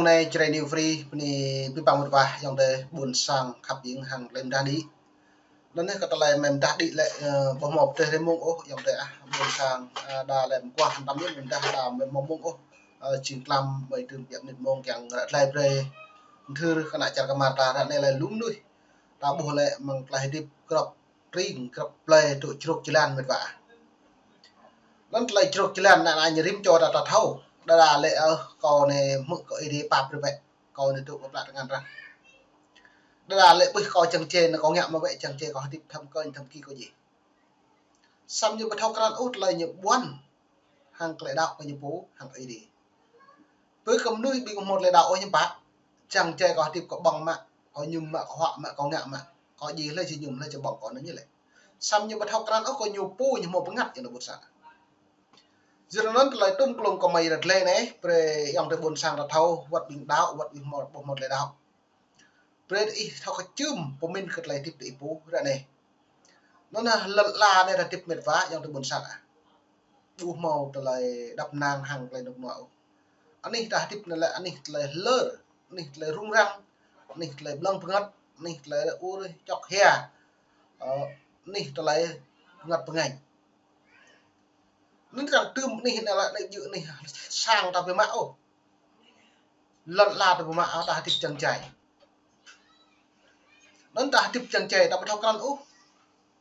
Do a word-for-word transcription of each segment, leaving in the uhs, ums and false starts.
Anai Jrai New Free, bơni abih bang mơ̆t wa, ayŏng adơi ƀôn sang khăp ƀing hăng tơlơi mơdah đĭ. Anŭn anai kơ tơlơi mơdah đĭ lĕ, ơ, ƀu hmâo pơdrơi rai mông ôh, ayŏng adơi ah, ƀôn sang, ơ, đa lĕ mơguah hăng tăm yơh, mơdah đa ƀu hmâo mông ôh. Ơ, jing tlam ƀơi tơm biă mơnit mông kiăng ră tơlơi brơi. Mơthưr kơ ană čar kơmar ta ră anai lĕ lu mơnuih. Ta ƀuh lĕ mơ̆ng tơlơi hơdip grŏp tring, grŏp plơi, dŏ jrôk jơlan mơ̆t wa. Anŭn tơlơi jrôk jơlan anai, anai ñu rĭm čô ta, ta thâo. Đa đa lĕ, ơ, kâo anai hmư̆ kơ Ơi Adai pap brơi bĕ. Kâo anai dŏ kơ plă tơngan arăng. Đa đa lĕ ƀuh kâo čang čê anai kâo ngă mă bĕ čang čê kâo hơdip thăm kơnh thăm ki kâo djai. Samơ̆ ñu ƀu thâo krăn ôh tơlơi ñu ƀuăn hăng tơlơi đaŏ kơ ñu pô hăng Ơi Adai. Bơ kơ mơnuih ƀing ƀu hmâo tơlơi đaŏ ôh hiư̆m pă, čang čê kâo hơdip kâo ƀơ̆ng mă, kâo mơñum mă, kâo huă mă, kâo ngă mă, kâo djai hlơi či mơñum, hlơi či ƀơ̆ng kâo anŭn ñu lĕ. Samơ̆ ñu ƀu thâo krăn ôh kơ ñu pô ñu hmâo bơngăt ayŏng adơi ƀôn sang. Yua anŭn tơlơi tŭm klŏng kơ mơi ră tơlơi anai, brơi ayŏng adơi ƀôn sang ta thâo, wơ̆t ƀing đaŏ, wơ̆t ƀing hmâo, ƀu hmâo tơlơi đaŏ. Brơi ih thâo kơčưm pơmĭn kơ tơlơi hơdip ih pô ră anai. Anŭn anai lŏn ala anai ta hơdip mơ̆t wa ayŏng adơi ƀôn sang ah. Ƀu hmâo tơlơi đăp năng hăng tơlơi rơnŭk rơnua ôh. Anih ta hơdip anai lĕ anih tơlơi hlơr, anih tơlơi rŭng răng, anih tơlơi ƀlơ̆ng bơngăt, anih tơlơi ur čŏk hia. Ơ, anih tơlơi bơngăt bơngañ. Anŭn arăng tŭm anih anai lĕ anih djơ̆ anih sang ta ƀu mă ôh. Lŏn ala ta ƀu mă ôh, ta hơdip čang čê. Anŭn ta hơdip čang čê ta ƀu thâo krăn ôh.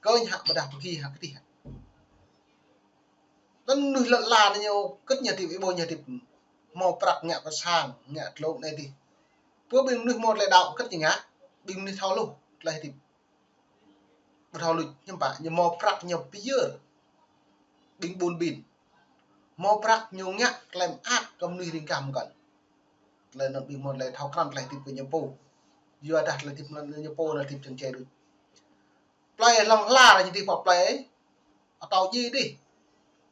Kơnh hă ƀôdah pơgi hă kơdih hă. Anŭn mơnuih lŏn ala anai ñu kơ̆t ñu hơdip, ih ƀuh ñu hơdip. Hmâo prăk ngă pơ sang, ngă dlông anai adih. Bơ ƀing mơnuih hmâo tơlơi đaŏ kơ̆t ñu ngă, ƀing mơnuih thâo lu tơlơi hơdip. Ƀu thâo luč hiư̆m pă, ñu hmâo prăk ñu pơyơr ƀing ƀun ƀin. Hmâo prăk ñu ngă tơlơi mơak kơ mơnuih ring gah mơ̆n. Tơlơi anŭn ƀing hmâo tơlơi thâo krăn tơlơi hơdip kơ ñu pô. Yua dah tơlơi hơdip ñu pô anŭn hơdip čang čê đôč. Plơi hlŏng lar ñu hơdip pă plơi atâo djai adih.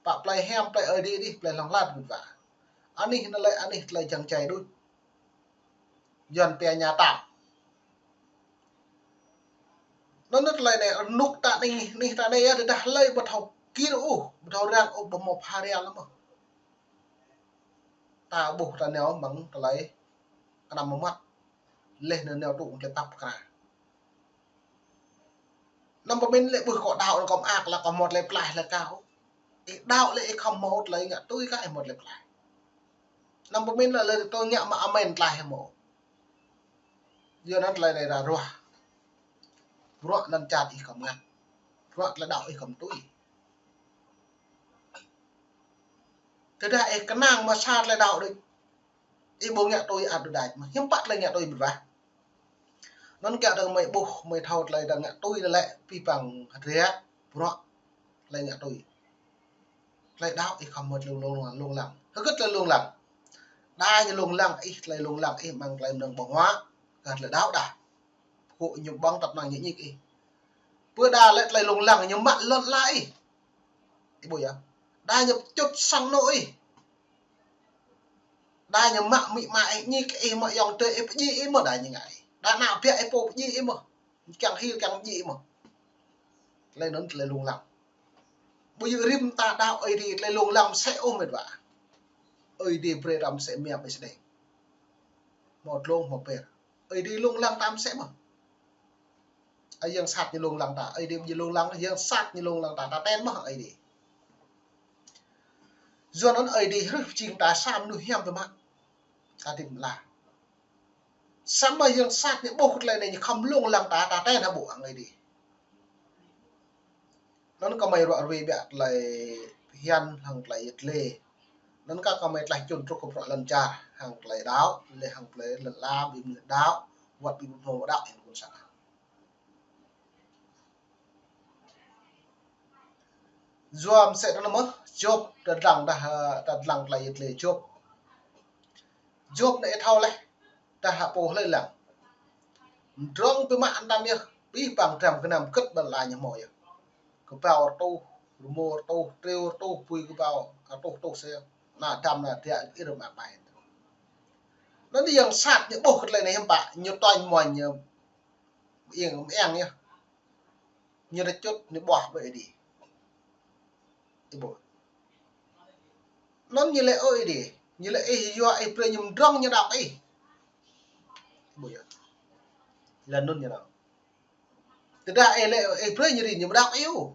Pă plơi hiam, plơi Ơi Adai adih, plơi hlŏng lar mơ̆t wa. Anih anai lĕ anih tơlơi čang čê đôč. Yuan pia nhà tạm. Anŭn anai tơlơi anai, rơnŭk ta anai, anih ta anai yơh, tơdah hlơi ƀu thâo kir ôh, ƀu thâo răng ôh, ƀu hmâo pha ria lăm ôh. Ta ƀuh ta nao mơ̆ng tơlơi kơnăm mơmŏt. Laih anŭn nao tŭ tơlơi pap pơkra. Anăm pơmĭn lĕ ƀuh kâo đaŏ anŭn kâo mơak lă kâo hmâo tơlơi pơklaih lă kâo. Ih đaŏ lĕ ih khŏm hmâo tơlơi ngă tui kah ih hmâo tơlơi pơklaih. Anăm pơmĭn lĕ, lĕ tui ngă mă amen tơklaih hmâo. Yua anŭn tơlơi anai ră ruah. Bruă lŏn čar ih khŏm ngă. Bruă tơlơi đaŏ ih khŏm tui. Tơdah ih kơnang mă sa tơlơi đaŏ đôč. Ih ƀu ngă tui ăt đôč đač mơ̆. Hiư̆m pă tơlơi ngă tui mơ̆t wa. Anŭn kiăng dơ̆ng mơi ƀuh, mơi thâo tơlơi dơ̆ng ngă tui lĕ, abih bang hơdră, bruă, tơlơi ngă tui. Tơlơi đaŏ ih khŏm mơ̆t lông lông lông lăng. Hơget tơlơi lông lăng. Đa ñu lông lăng ih, tơlơi lông lăng ih mơ̆ng tơlơi mơnơ̆ng ƀơ̆ng huă, kơ tơlơi đaŏ đa. Pơkŏ ñu ƀơ̆ng tăp năng ñu ñik ih. Bơ đa lĕ tơlơi lông lăng ñu mă lŏn ala ih. Ih ƀuh yơh. Đa ñu pơčŭt sang anŏ ih. Đa ñu mă amĭ ama ih, ñik ih mơ̆, ayŏng adơi ih pơdjai ih mơ̆, đa ñu ngă ih. Đa ană biă ih pô pơdjai ih mơ̆. Kiăng hil kiăng pơdjai ih mơ̆. Tơlơi anŭn tơlơi lông lăng. Ƀu djơ̆ rĭm ta đaŏ Ơi Adai tơlơi lông lăng mơsĕ ôh mơ̆t wa. Ơi Adai brơi ta mơsĕ mia ƀơi sơđeng. Hmâo dlông hmâo ber. Ơi Adai lông lăng ta mơsĕ mơ̆. Ơ, yang sat ñu lông lăng ta, Ơi Adai ƀu djơ̆ lông lăng, yang sat ñu lông lăng ta, ta ten mơ̆ hăng Ơi Adai. Yua anŭn Ơi Adai hrih pơjing ta sa mơnuih hiam biă mă. Ta hơdip mơ̆n lah. Samơ̆ yang sat ñu ƀuh tơlơi anai ñu khŏm lông lăng ta, ta ten hă ƀu hăng Ơi Adai. Anŭn kơ mơi ruă ruai biă tơlơi phiăn hăng tơlơi yet lê. Anŭn kơ kơ mơi tlaih čun truh kơ bruă lŏn čar hăng tơlơi đaŏ, lĕ hăng tơlơi lŏn ala ƀing mơnuih đaŏ, wơ̆t ƀing ƀu hmâo đaŏ yang ƀôn sang. Yua mơsĕ tơ anŭn mơ̆, Yôp ta dlăng dah, ta dlăng tơlơi yet lê Yôp. Yôp anai ih thâo laih, dah hă pô hlơi lăng. Mdrŏng biă mă anăm yơh, abih bang dram gơnam kơ̆t ƀơi lŏn ala ñu hmâo yơh. Kơƀâo rơtuh, rơmô rơtuh, triu rơtuh, bui kơƀâo, rơtuh rơtuh sĕ, ană dăm ană djă ir mă ƀai. Anŭn yang sat ñu ƀuh kơ tơlơi anai hiư̆m pă, ñu tuañ muañ ñu mơiăng mơiăng yơh. Ñu rơčŭt ñu ƀuah ƀơi Ơi Adai. Ih ƀuh. Anŭn ñu laĭ ôh Ơi Adai. Ñu laĭ ih yua ih brơi ñu mdrŏng ñu đaŏ ih. Ƀu yơh. Lŏn anŭn ñu nao. Tơdah ih lĕ, ih brơi ñu rin, ñu ƀu đaŏ ih ôh.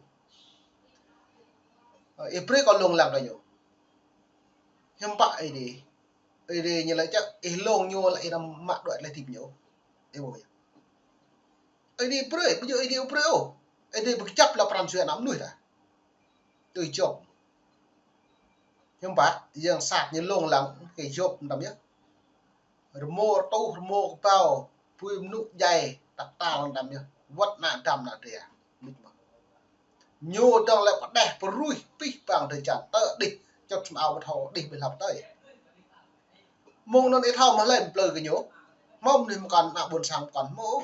Ih brơi kơ lông lăng kơ ñu. Hiư̆m pă Ơi Adai. Ơi Adai ñu lĕ čă, ih lông ñu lĕ ih anăm mă đuaĭ tơlơi hơdip ñu. Ih ƀuh yơh. Ơi Adai brơi, ƀu djơ̆ Ơi Adai ƀu brơi ôh. Ơi Adai ƀu kơjăp lŏ pran jua ană mơnuih ta. Tui Yôp. Hiư̆m pă, yang sat ñu lông lăng kơ Yôp mơtam yơh. Rơmô rơtuh, rơmô kơbao, bui mơnŭ djai, tăp tal mơtam yơh. Wơ̆t ană Adam ană Êwa. Mĭt mơ̆. Ñu dơ̆ng lĕ pơđeh pơruih pih pang drơi jăn, tơ đih, čŏt sum ao ƀu thâo, đih ƀơi hlăp tơi. Mơ̆ng anŭn ih thâo mơ̆ lĕ plư kơ ñu. Hmâo mơnuih mơkŏn, ană ƀôn sang mơkŏn hmâo.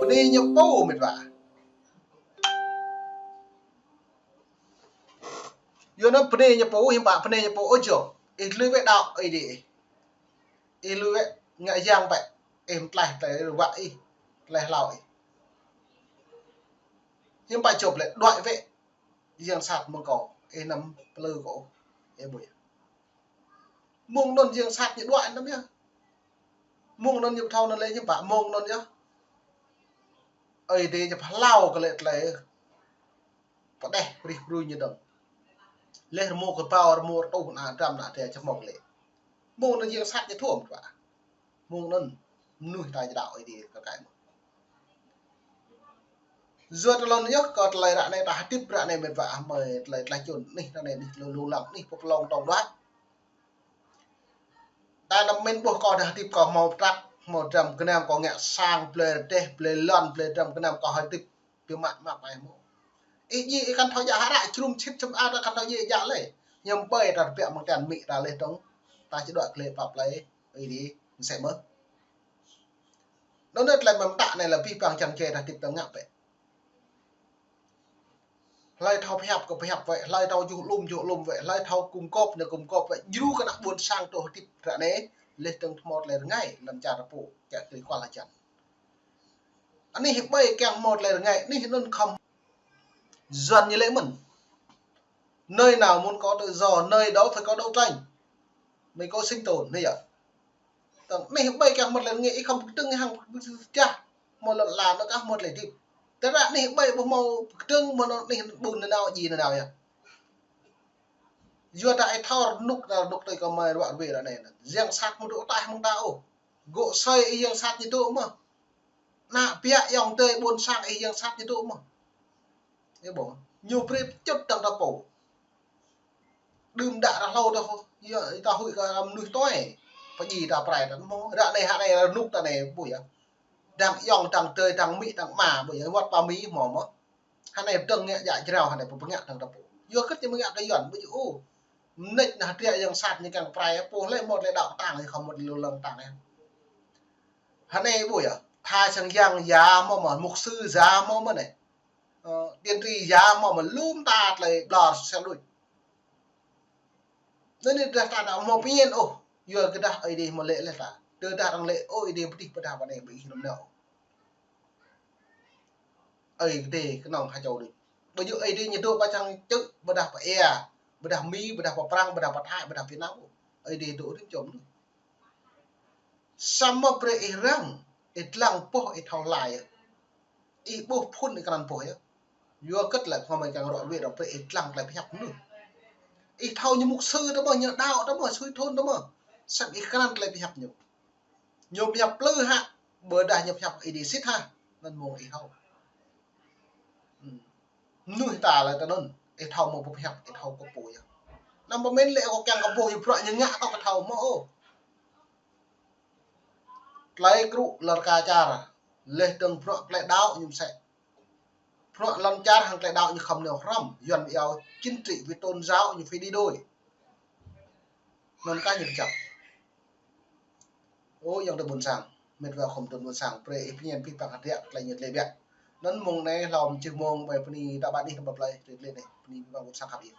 Bơni ñu pô mĭt wa. Yua anŭn bơni ñu pô, hiư̆m pă bơni ñu pô ôh jơ̆. Ih lui wĕ đaŏ Ơi Adai ih. Ih lui wĕ ngă yang bĕ. Ih mơtlaih tơlơi ruă ih, tơlơi hlâo ih. Hiư̆m pă Yôp lĕ đuaĭ wĕ yang sat mơ̆ng kâo, ih anăm plư kâo ôh. Ih ƀuh yơh. Mơ̆ng anŭn yang sat ñu đuaĭ anăm yơh. Mơ̆ng anŭn ñu ƀu thâo anŭn lĕ ñu pă mơ̆ng anŭn yơh. Ơi Adai ñu pơhlao kơ lĕ tơlơi pơđeh pơrih pơrui ñu dơ̆ng. Leh rơmô kơbao rơmô rơtuh ană Adam ană Êwa čơmŏk lĕ. Mơ̆ng anŭn yang sat ñu thuăm pă. Mơ̆ng anŭn mơnuih ta či đaŏ Ơi Adai kơ kai mơ̆n. Yua tơlơi anŭn yơh kơ tơlơi ră anai ta hơdip ră anai mĕt wa ah mơi tơlơi tlaih čun anih ră anai anih tơlơi lông lăng anih pơplông tong đuaĭ. Ta anăm mĭn ƀuh kâo dah hơdip kâo hmâo prăk, hmâo dram gơnam kâo ngă sang blơi rơdêh, blơi lŏn, blơi dram gơnam kâo hơdip biă mă mă pai hmâo. Ih djai ih kăn thâo djă hră, črum čhĭt čum a ta kăn thâo djai djă lĕ. Hiư̆m ƀơi ta tơbiă mơ̆ng tian amĭ ta leh dơ̆ng. Ta či đuaĭ gleh pap lĕ, Ơi Adai mơsĕ mơ̆. Anŭn tơlơi mơ̆ng ta anai lĕ pih pang čang čê ta hơdip ta ngă bĕ. Hlơi thâo pơhiăp kơ pơhiăp wĕ, hlơi thâo juh lum juh lum wĕ, hlơi thâo kum kôp anai kum kôp wĕ, djru kơ ană ƀôn sang tơl hơdip ră anai, leh dơ̆ng hmâo tơlơi rơngai, lăm čar pô, čar tơlơi kual hơjăn. Anih ƀơi kiăng hmâo tơlơi rơngai, anih anŭn khŏm. Yuan ñu lĕ mơ̆n. Nơi nào muốn có tự do, nơi đó phải có đấu tranh. Mới có sinh tồn, anai yơh. Tơ̆ng anih ƀơi kiăng hmâo tơlơi rơngai, ih khŏm pơkơdơ̆ng hăng pơkơdơ̆ng jah. Hmâo lŏn ala anŭn kah hmâo tơlơi hơdip. Tơdah anih ƀơi ƀu hmâo pơkơdơ̆ng, hmâo anŭn anih ƀun nanao djai nanao yơh. Yua dah ih thâo rơnŭk, rơnŭk tơi kơ mơi ruă ruai ră anai. Yang sat mơ̆ dŏ ataih mơ̆ng ta ôh. Gŏ asơi ih yang sat ñu dŏ mơ̆. Ană ƀiă ayŏng adơi ƀôn sang ih yang sat ñu dŏ mơ̆. Ih ƀuh, ñu brơi pơčŭt dơ̆ng ta pô. Đưm đă ră hlâo ta hô, yua ta huĭ kơ mơnuih tuai. Pơdjai ta prai ta hmâo. Ră anai hă anai rơnŭk ta anai ƀuh yơh. Dang ayŏng, dang adơi, dang amĭ, dang ama ƀuh yơh. Wơ̆t pă amĭ hmâo mơ̆. Hă anai dơ̆ng ngă djă jrao hă anai pơngă dơ̆ng ta pô. Yua kơ ñu mơngă kơ Yuan ƀuh yơh. Mơneč nah hơdră yang sat ñu kiăng prai pô lĕ hmâo tơlơi đaŏ kơtang, khŏm hmâo tơlơi lông lăng kơtang. Hă anai ƀuh yơh. Tha sang yang ya hmâo mơ̆, mục sư ya hmâo mơ̆ anai. Ơ, tiên tri ya hmâo mơ̆ lum ta tơlơi ƀlŏr sel đuč. Anŭn anai dah ta anăm hmâo pơñen ôh. Yua kơ dah Ơi Adai hmâo lĕ leh ta. Tơdah arăng lĕ ôh Ơi Adai pơdih pơdah pơ anai ƀơi ih anŭn nao. Ơi Adai kơnơ̆ng ha čô đuč. Ƀu djơ̆ Ơi Adai ñu dŏ pơ čang čư̆, ƀôdah pơ ia, ƀôdah Mi, ƀôdah pơ Prăng, ƀôdah pơ Thái, ƀôdah Việt Nam. Ơi Adai dŏ rĭm čô mơnuih. Samơ̆ brơi ih răng, ih dlăng boh ih thâo hlai yơh. Ih ƀuh phŭn ih krăn boh yơh. Yua kơ tơlơi pơmơi kiăng ruă ruai ră brơi ih dlăng tơlơi pơhiăp mơnuih. Ih thâo ñu mục sư ta mơ̆, ñu đaŏ ta mơ̆, sui thun ta mơ̆. Samơ̆ ih krăn tơlơi pơhiăp ñu. Ñu pơhiăp plư hă, ƀôdah ñu pơhiăp Ơi Adai sĭt hă, anŭn mơ̆ng ih thâo. Hm. Mơnuih ta lĕ tơ anŭn, ih thâo mơ̆ pơhiăp, ih thâo kơ pô yơh. Anăm pơmĭn lĕ kâo kiăng kơ boh ñu bruă ñu ngă kâo kơ thâo mơ̆ ôh. Tơlơi krŭ lŏn ka čar, leh dơ̆ng bruă tơlơi đaŏ ñu mơsĕ. Bruă lŏn čar hăng tơlơi đaŏ ñu khŏm nao hrŏm, Yuan ƀu iâu chính trị với tôn giáo ñu phải đi đôi. Anŭn kah ñu pơčăp. Ơ, ayŏng adơi ƀôn sang, mĕt wa khŏm tơl ƀôn sang, brơi ih pơñen pih pang hơdră tơlơi ñu tơlơi biă. Anŭn mơ̆ng anai hlâo mơ̆ng čih mơ̆ng ƀơi bơni ta ƀă anih ta ƀă plơi, tơlơi anai, bơni pih pang ƀôn sang khăp ih.